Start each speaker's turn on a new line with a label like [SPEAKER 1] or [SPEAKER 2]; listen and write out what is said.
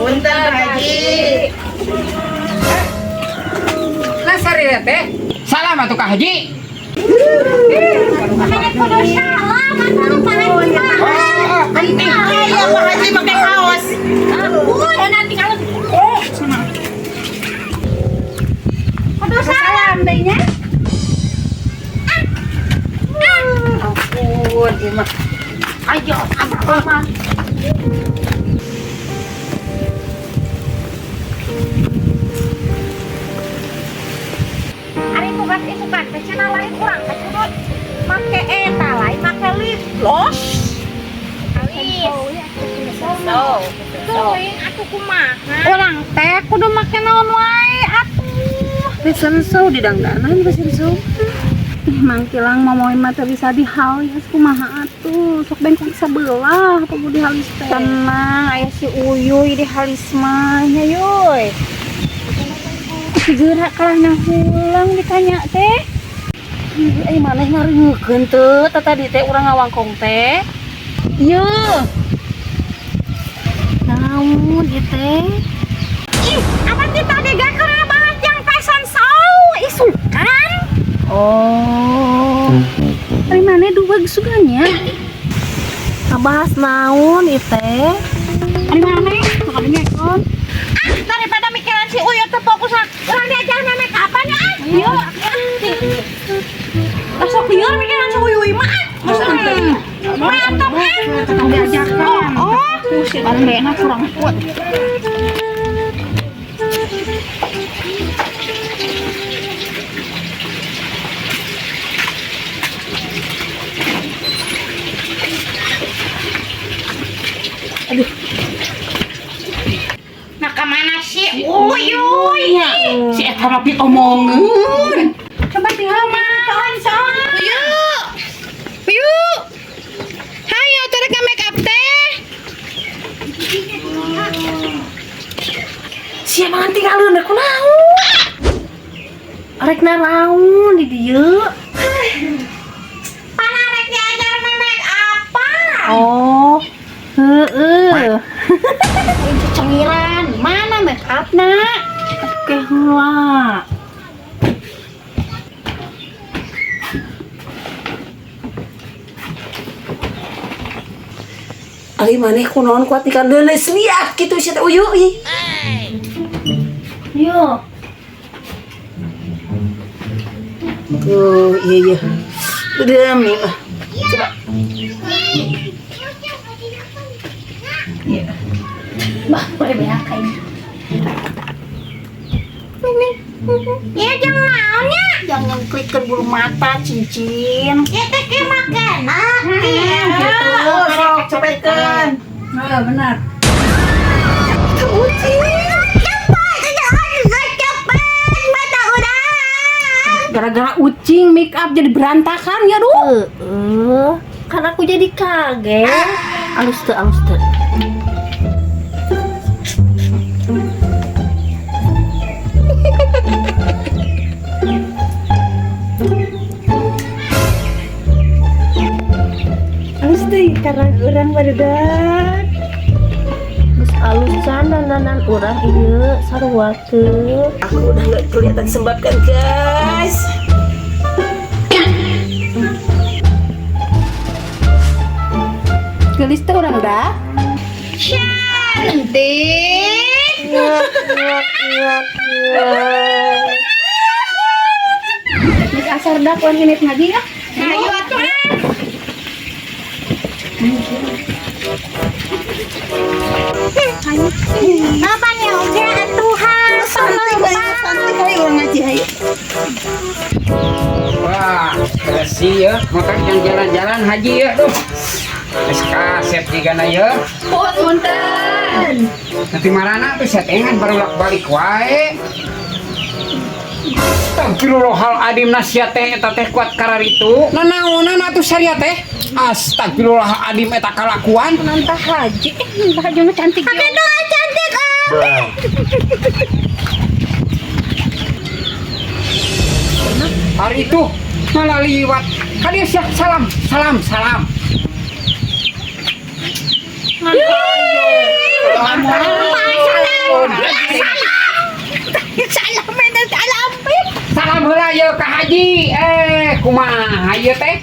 [SPEAKER 1] Punten, Pak Haji.
[SPEAKER 2] Nah, sarira teh. Salam atuh ka Haji.
[SPEAKER 3] Mana kudu salam atuh, Pak Haji mah.
[SPEAKER 2] Oh, penting.
[SPEAKER 1] Iya, Pak Haji pakai kaos.
[SPEAKER 3] Oh, nanti kalau oh, sana. Kudu salam deh nya.
[SPEAKER 1] Ampun, ieu mah.
[SPEAKER 3] Ayo, apa mah? Ari tugas isukan teh cenah lain urang teh kudu make eta lain make lip gloss. Alis. So, teuing atuh kumaha? Urang teh kudu make naon wae atuh.
[SPEAKER 4] Fashion show di dangdanan fashion show. Ih, Mang Kilang momoin mah teu bisa dihalis, kumaha atuh, sok bengkok sebelah apa dihalis teh.
[SPEAKER 3] Tenang, aya si Uyuy di halis mah nya, Yuy. Segera kalah hulang ditanya teh.
[SPEAKER 4] Ih, eh, maneh ngareungekeun teu tadi teh urang ngawangkong teh?
[SPEAKER 3] Ye.
[SPEAKER 4] Naon ieu teh?
[SPEAKER 3] Ih, apa kita tadi gak kena bahas yang fashion show isukan?
[SPEAKER 4] Oh. Ari maneh dua suganya? Ngabahas naon ieu teh?
[SPEAKER 3] Ari maneh sok dengekeun. Ah, daripada mikiran si Uyut teu fokus ah. Urang diajar make up-an ya ah. Yuk. Lah sok lieur mikiran si Uyuy mah ah. Mantap ah.
[SPEAKER 4] Diajarkan.
[SPEAKER 3] Oh,
[SPEAKER 4] Fokus ya, bareng kurang kuat.
[SPEAKER 3] Nah, kemana sih Uyuy?
[SPEAKER 1] Si eta mah omongeun.
[SPEAKER 3] Coba tinggal mah.
[SPEAKER 1] Yuk. Yuk. Hayo tarik make up teh. Sia mah tinggalin aku naon?
[SPEAKER 4] Arek naraon di dieu?
[SPEAKER 3] Panarek diajar make up-an?
[SPEAKER 4] Oh, heeh. Cengiran, mana make up na? Oke heula.
[SPEAKER 1] Ari maneh kunaon kuat ikan leuleus liat kitu sia teh, Uyu ih.
[SPEAKER 4] Yo.
[SPEAKER 1] Tuh, iya iya. Udah nih mah. Coba. Iya.
[SPEAKER 4] Bah, boleh beak kayak.
[SPEAKER 3] Ya jangan naonnya.
[SPEAKER 4] Jangan klikkan bulu mata, cincin.
[SPEAKER 3] Ya teh ke makena.
[SPEAKER 4] Gitu.
[SPEAKER 1] Oh, sok copetkeun.
[SPEAKER 4] Nah, benar.
[SPEAKER 3] Cepat, cepat, mata urang.
[SPEAKER 4] Gara-gara ucing make up jadi berantakan ya, duh. Heeh. Kan aku jadi kaget. Alus teu, alus teu. Alus teu karena urang barudak.
[SPEAKER 5] Geus alus can dandanan urang ieu, sarua teu.
[SPEAKER 1] Aku udah nggak kelihatan sembab kan, guys?
[SPEAKER 4] Geulis teh urang dah.
[SPEAKER 3] Cantik.
[SPEAKER 4] Geus asar dah urang nginep ngaji ya.
[SPEAKER 3] Ayo atuh ah. Kapan ya oge atuh ha?
[SPEAKER 1] Santai ayo, santai ayo urang ngaji ayo.
[SPEAKER 2] Wah, bersih ya. Motor yang jalan-jalan haji ya, duh. Geus kasep jigana ya.
[SPEAKER 4] Punten.
[SPEAKER 2] Nanti marana tuh setengan baru lak balik wae. Astagfirullahaladzim, nasia teh eta teh kuat kararitu. Nanaonan atuh saria teh? Astagfirullahaladzim, eta kalakuan.
[SPEAKER 4] Nantah haji, eh, nantah haji mah cantik.
[SPEAKER 3] Pakai doa cantik ah.
[SPEAKER 2] Hari itu malah liwat. Kali sia salam, salam, salam.
[SPEAKER 3] Salam.
[SPEAKER 2] Nuhun.
[SPEAKER 3] Salam eta, salam.
[SPEAKER 2] Salam heula ye ka Haji. Eh, kumaha ieu teh?